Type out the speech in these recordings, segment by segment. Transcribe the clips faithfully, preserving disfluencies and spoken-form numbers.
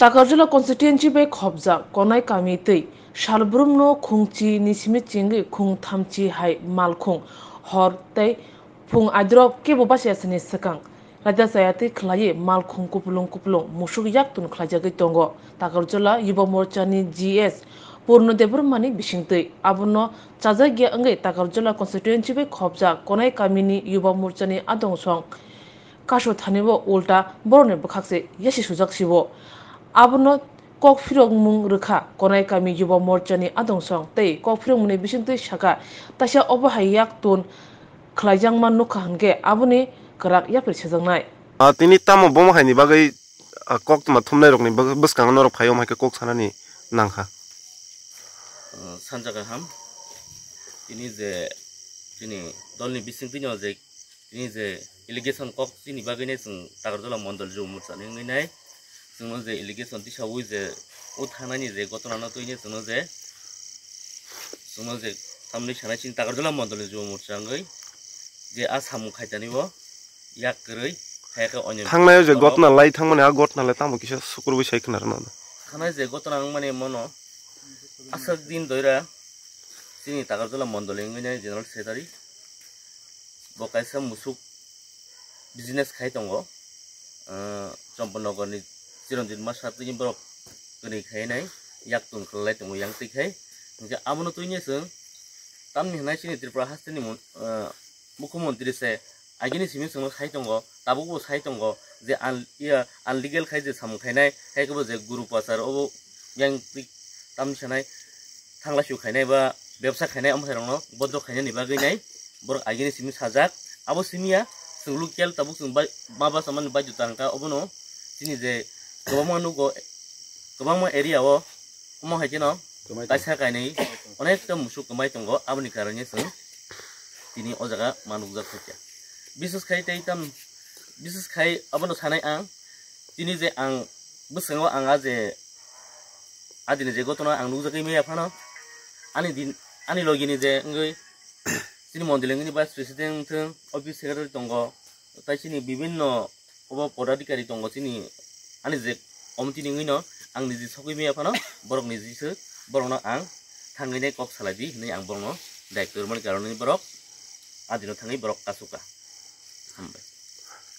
Takarjala constituency bai khopjak Konai kami tei Salbrumno khungchi ni simi chingwi khung thamchi hai malkhung hor tei phung aidrop kebo bachayasani swkang raida chaya tei khwlaiwi malkhung kupulung kupulung musuk yaktun khlaijagwi tongo Takarjala Yuba Morchani G S Purno Debbarmani bisingtwi. Abono chajakya wngwi Takarjala constituency bai khopjak Konai kamini Yuba Morchani adongsong kasu thani bo ulta borokni bwkhak se yasi sujak sibo. Abono kok phirokmung rwkha Konai kami Yuba Morchani adongsong tei kok phirokmungni bisingtwi saka taisa obo hai yak tun khlaijakma nukha hwnkhe aboni kwrak yapri sejaknai. Ah, tini tamo bomo haini bagwi, ah, kok tuma thumnai rokni bw-, bwskango norok phaio, omo hai khe kok sanani nangkha. Ah, sanja kaham. Tini je chini dolni bisingtwino je tini je allegation kok chini bagwino chwng Takarjala Mondol Jumur chani wngwi nai. Chwngno je allegation tisawi je o thangnani je gotona no twino chwngno je, chwngno je tamni sanai chini Takarjala Mondol Jumur changwi je a samung khaitani bo yak kwrwi khe khe onyo. Thangnai o je gotna lai thangmani, a gotna lai tamo kisa sukurwi sai khna rwna. Thangnai je gotna wngmani mono aswk din doira chini Takarjala Mondol wngwi nai General Secretary. Bo kaisa musuk business khai tongo. Ah, Champanagar ni Chiranjit Masa tini borok kwrwi khai nai yak tun khlai tongo yang twi khai. Hingke abono twini chwng tamni hwnai chini Tripura hasteni mon-, ah, Mukhyamantri se agini simi chwngno sai tongo, tabukbo sai tongo je un-, iya, unlegal khai je samung khainai, hai khe bo je guru pasar obo yang twi tamni sanai thangla su khainai ba bebsa khainai omo khairokno bodok khainani bagwi nai borok agini simi sajak. Abo simi ya chwng local tabuk chwng bai, ma basa mani bai juta hwnka obono chini je kwbangma nugo, kwbangma area o omo hai kheno kwmai tongo. Kaisa kainwi onekta musuk kwmai tongo, aboni karon chwng tini o jaga ma nukjak khaikha. Bises khai tei tam, bises khai abono sanai ang, tini je ang bwskango ang a je adini je gotona ang nukjagwi maya phano ani din, ani logini je wngwi chini mondoli wngwi vice president wngthwng, office secretary tongo, tai chini bibinno obo podadikari tongo chini ani je committee ni wngwi no ang niji sogwi maya phano borok niji se borokno ang thangwi nai kok salai di hinwi ang borokno daitw rwmani karon ni borok adino thangwi borok kasu ka. Hambai.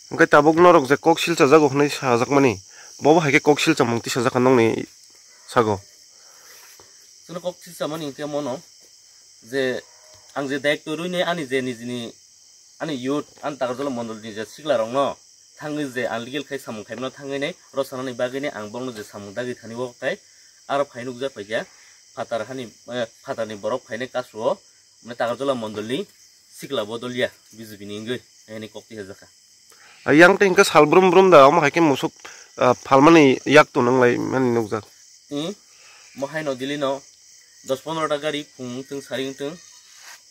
Hwnkhe tabuk norok je kok silcha jago hwnwi sajakmani, bobo hai khe kok silchamung tisajak kha nokni sago. Chwngno kok silchamani hwnkhe mono je ang je daitw rwini ani je nijini ani youth ani Takarjala mondolni je siklarokno thangwi je ang legal khai samung khaimano thangwi nai rw sanani bagwi nai ang borokno je samung dagi thani o khe aro phai nukjak paikha phatar hani, eh, phatarni borok phainai kasu o. Mane Takarjala mondolni sikla bodol ya B J P ni wngwi, eh, ni kok tisajakha. Ah, yang tei hwnkhe sal brum brum da, omo hai khe musuk, ah, phalmani yak tun wnglai mani nukjak. Hmm, mo haino Delhi no dos pondro ta gari phung wngthung sari wngthung,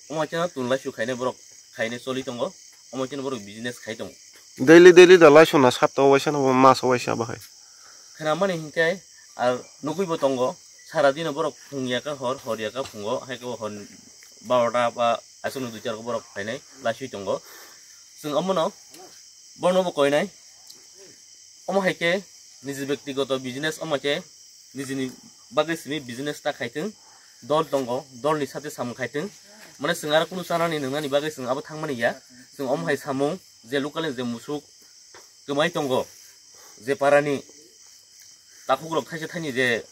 omo hai kheno tun laisu khainai borok khainai choli tongo, omo hai kheno borok business khai tongo. Daily, daily da laisu na sapta o waisa na maso waisa bahai. Khnamani hinkhe ar nugwibo tongo, sara dino borok phung ya khe hor, hor ya khe phungo, hai khe bo hor barota ba aswkno duita borok phainai laiswi tongo. Chwng omono bono bo koinai, omo hai khe niji bektigoto business, omo hai khe nijini bagwi simi business ta khaithwng, dol tongo, dolni sate samung khaithwng, mane chwng aro kunu chanani nwngnani bagwi chwng abo thangmani ya, chwng omo hai samung je local ni je musuk kwmai tongo, je parani takhuk rok thaisa thaini je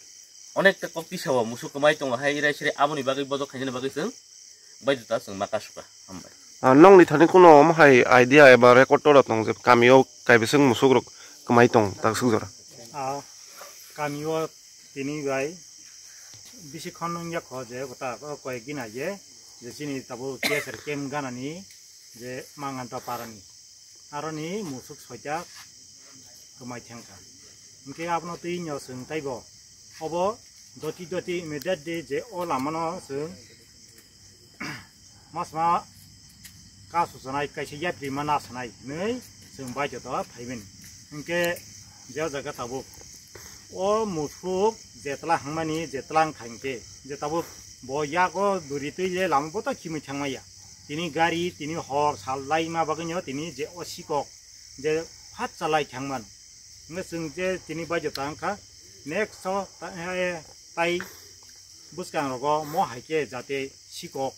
onekta kok tisa o musuk kwmai tongo hai irai sirai aboni bagwi bodok khainani bagwi chwng baidota chwng ma kasuka. Hambai. Ah, nokni thani kuno omo hai idea eba record tora tong je kami o kaibising musuk rok kwmai tong taksuk jora. Ah, kami o tini bai bisi khon wngya kho je kota o koyek din aye je chini tabuk K S R camp ganani je Manganta parani aroni musuk soita kwmai thangkha. Hinkhe abono twi no chwng taibo obo doti doti immediate day je o lamano chwng masma kasu sanai kaisa yapri ma na sanai hinwi chwng baidota phaimani. Hinkhe je o jaga tabuk o musuk je tla hangmani je tlang thangkhe je tabuk bo yago duri twi le lama bo to khimwi thangmaya. Tini gari, tini hor sal laima bagwino tini je o sikok je phat chalai thangman. Hinkhe chwng je tini baidota wngkha Next o ta-, eh, tai bwskang rogo mo hai khe jate sikok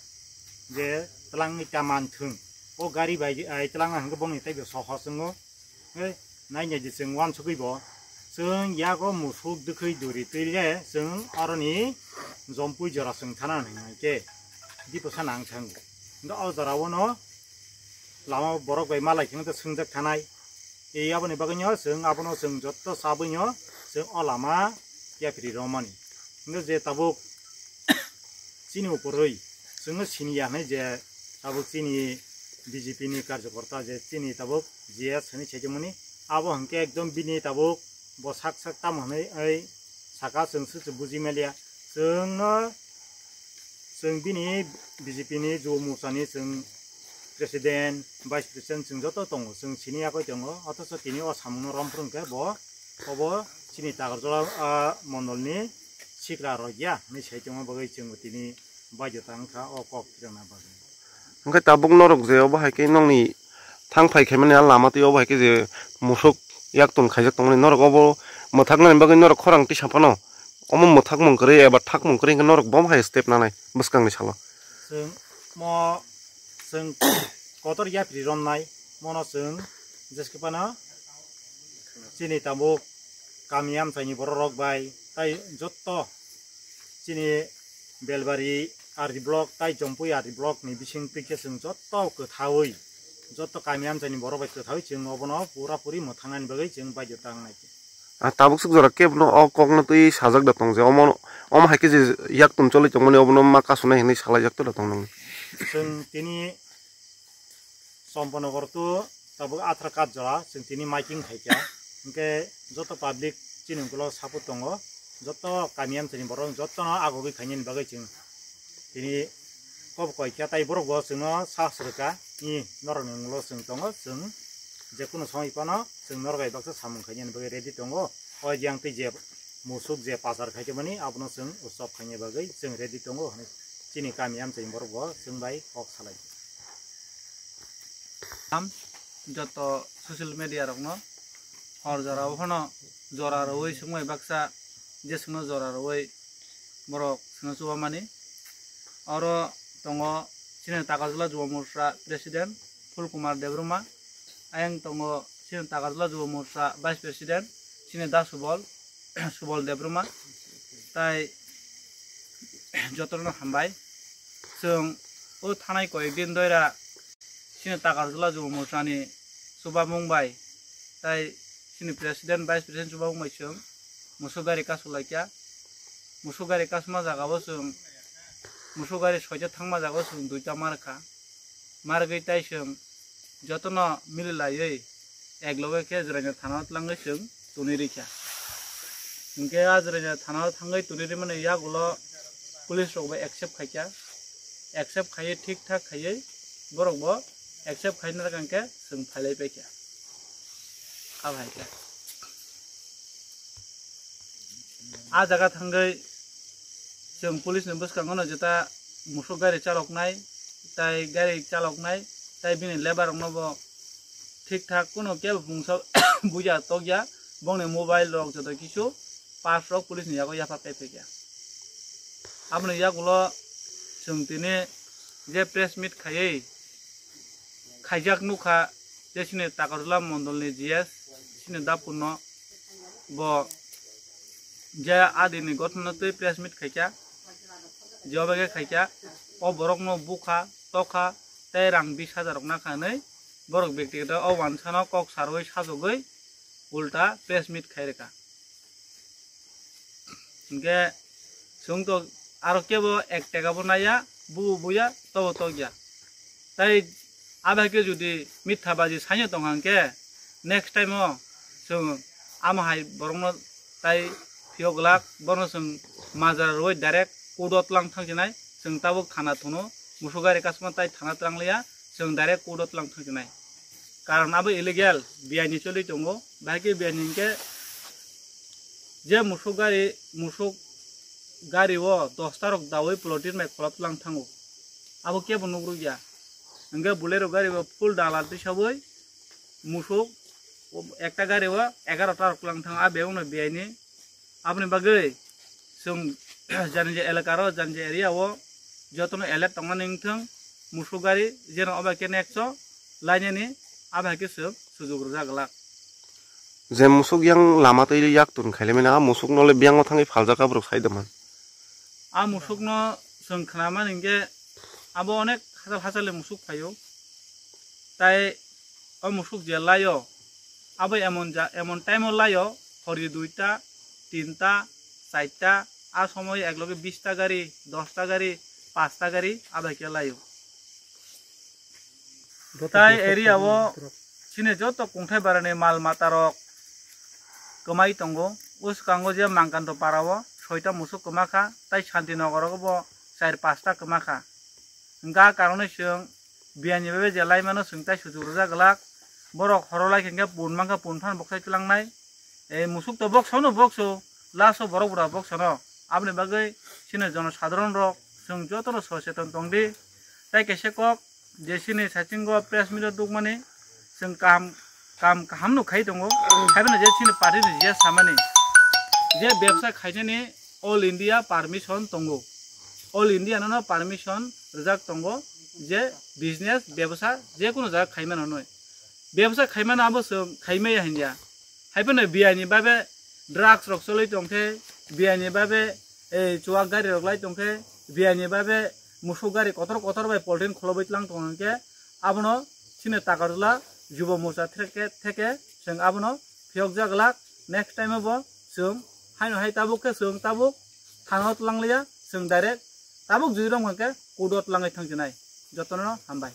je twlangwi ta man thung. O gari bai, ai, twlang hwnkhe bongni teibo sohor chwngo. Eh, nainai je chwng uansugwi bo. Chwng yago musuk dwkhwi duri twi le chwng oroni jompui jora chwng thana hwnkhe diposa nang thang. Hwnkhe o jora o no lama borok bai malai kheno ta swngjak thanai. E aboni bagwino chwng abono chwng jotto chabwino chwng o lama yapri romani. Hwnkhe je tabuk chini uporwi chwngno siniya hinwi je tabuk chini B J P ni karjokorta je chini tabuk G S hinwi saikhe mani abo hwnkhe ekdom bini tabuk bo sak sak tamo hinwi oi saka chwng swk se buji maliya. Chwngno chwng bini B J P ni Jubo Morcha ni chwng president, vice president chwng joto tongo, chwng sini yakoi tongo, othocho tini o samungno romphuru hwnkhe bo obo chini Takarjala, ah, mondol ni sikla rok ya hinwi sai tongma bagwi chwng tini baidhota wngkha o kok phirokna bagwi. Hwnkhe tabuk norok je obo hai khe nokni thang phai khaimani a lama twi obo hai khe je musuk yak tong khaijak tongmani norok obo mwthaknani bagwi norok khorang tisa phano omo mwthakmung kwrwi eba thakmung kwrwi hwnkhe norok bo hai step nanai bwskangni salo. Chwng mo chwng kotor yapri romnai mono chwng jeske phano chini tabuk kami amchaini borok rok bai tai jotto chini Belbari R D block tai Jompui R D block ni bising twi khe chwng jotto kwthaui jotto kami amchaini borok bai kwthaui chwng obono pura puri mwthangnani bagwi chwng baidhota wngnai. Ah, tabuk swk jora kebo no o kok no twi sajak da tong je omo, omo hai khe je yak tum choli tongmani obono ma kasu nai hinwi salai jak da tong nang. Chwng tini Champanagar to tabuk Athra Katjala chwng tini miking khaikha, hwnkhe joto public chini ukulok support tongo, joto kami amchaini borok jotono agogwi khainani bagwi chwng tini kok koi kha, tai borok bo chwngno sahas rwkha, i norokni ulo chwng tongo, chwng jekunu somoi phano chwng norok bai baksa samung khainani bagwi ready tongo. O yang twi je musuk je pachar khaikhe mani abono chwng utsob khaina bagwi chwng ready tongo hinwi chini kami amchaini borok bo chwng bai kok salai. Am joto social media rokno hor jora o phano jora rwui swngbai baksa je chwngno jora rwui borok chwngno chubamani. Oro tongo chini Takarjala Jubo Morcha president Phul Kumar Debbarma, ayang tongo chini Takarjala Jubo Morcha vice president chini Da Subol, Subol Debbarma, tai jotono hambai. Chwng o thanai koyek din doira chini Takarjala Jubo Morchani chubamung bai tai chini president, vice president chubamung bai chwng musuk gari kasu laikha. Musuk gari kasuma jaga o chwng musuk gari soita thangma jaga o chwng duita mar kha. Margwi tai chwng jotono mili laiwi ek loge khe Jwraina thana o twlangwi chwng tuni rikha. Hinkhe a Jwraina thana o thangwi tuni rimani yagulo police rok bai accept khaikha. Accept khaiwi thik thak khaiwi borok bo accept khaina rwkha hinkhe chwng phailai paikha. Abo hai khe. A jaga thangwi chwng police ni bwskango no jeta musuk gari chaloknai, tai gari chaloknai, tai bini lebar rokno bo thik thak kuno kebo phungsa buya tokya, bongni mobile rok joto kisu parts rok police ni yago yapha kai phaikha. Aboni yagulo chwng tini je press meet khaiwi khaijak nukha je chini Takarjala mondolni G S chini Dapurno bo je adini gothonno twi press meet khaikha, je obo khe khaikha, o borokno bukha, tokha, tei rang bis hajar rok nakha hinwi borok bektigoto o wansano kok sarwi sajagwi ulta press meet khai rwkha. Hinkhe chwng to aro kebo ek tega bo naiya, bubo buya, tobo tokya. Tai abo hai khe jodi mitha baji saino tong hang khe, next time o chwng amo hai borokno tai phiyok glak, bono chwng majra rwui direct court o twlang thang sinai, chwng tabuk thana thwno, musuk gari kasma tai thana twlang liya, chwng direct court o twlang thang sinai. Karon abo illegal, biaini choli tongo, bahai khe biaini hinkhe je musuk gari, musuk gari o dosta rok daui plotting bai kholop twlang thango, abo kebo nukrukya. Hinkhe Bolero gari o full dalal tisaui musuk ekta gari o egarota rok twlang thango, a bebakno biaini Aboni bagwi chwng jani je elaka ro, jani je area o jotono alert tongmani wngthwng, musuk gari jeno obo khe nekso lainani, abo hai khe chwng sujuk rwjak glak. Je musuk yang lama twi yak tun khaile mena, a musuk nole biyango thangwi phaljak, aborok sai doman. A musukno chwng khnamani hinkhe abo onek hachal hachal ni musuk phaio. Tai o musuk je laio, abo emon ja, emon time o laio, hori duita, tinta, charta, a somoy ekloge bista gari, dosta gari, pasta gari, abo hai khe laio. Tai area o chini joto kungthai barani mal mata rok kwmai tongo. Uskango je Mangkanto para o soita musuk kwma kha, tai Santinagar o bo char pasta kwma kha. Hwnkha a karonwi chwng biyani bai je laimano chwng tai sujuk rwjak glak. Borok horo lai khe pun mankha, pun phan boksai twlangnai. Ei musuk to boksono bokso, last o borok bura boksono. Aboni bagwi chini jono sadharon rok chwng jotono socheton tongdi. Tai kaisa kok je chini sachingo press meet o dukmani chwng kam, kam kaham no khai tongo. Haibano je chini party ni je samani je bebsa khainani all India permission tongo. All India no permission rwjak tongo je business bebsa je kono jaga khaimano noi. Bebsa khaimano abo chwng khaimaya hinya. Haibano biyani babe drugs rok choloi tongkhe, biyani babe, eh, chuwak gari rok lai tongkhe, biyani babe musuk gari kotor kotor bai polten kholobwi tlang tongkhe, abono chini Takarjala Jubo Morcha theke, theke chwng abono phiyokjak glak. Next time o bo chwng haino hai tabuk khe chwng tabuk thana o twlang liya, chwng direct tabuk jui rok hwnkhe court o twlangwi thang chinai. Jotono hambai.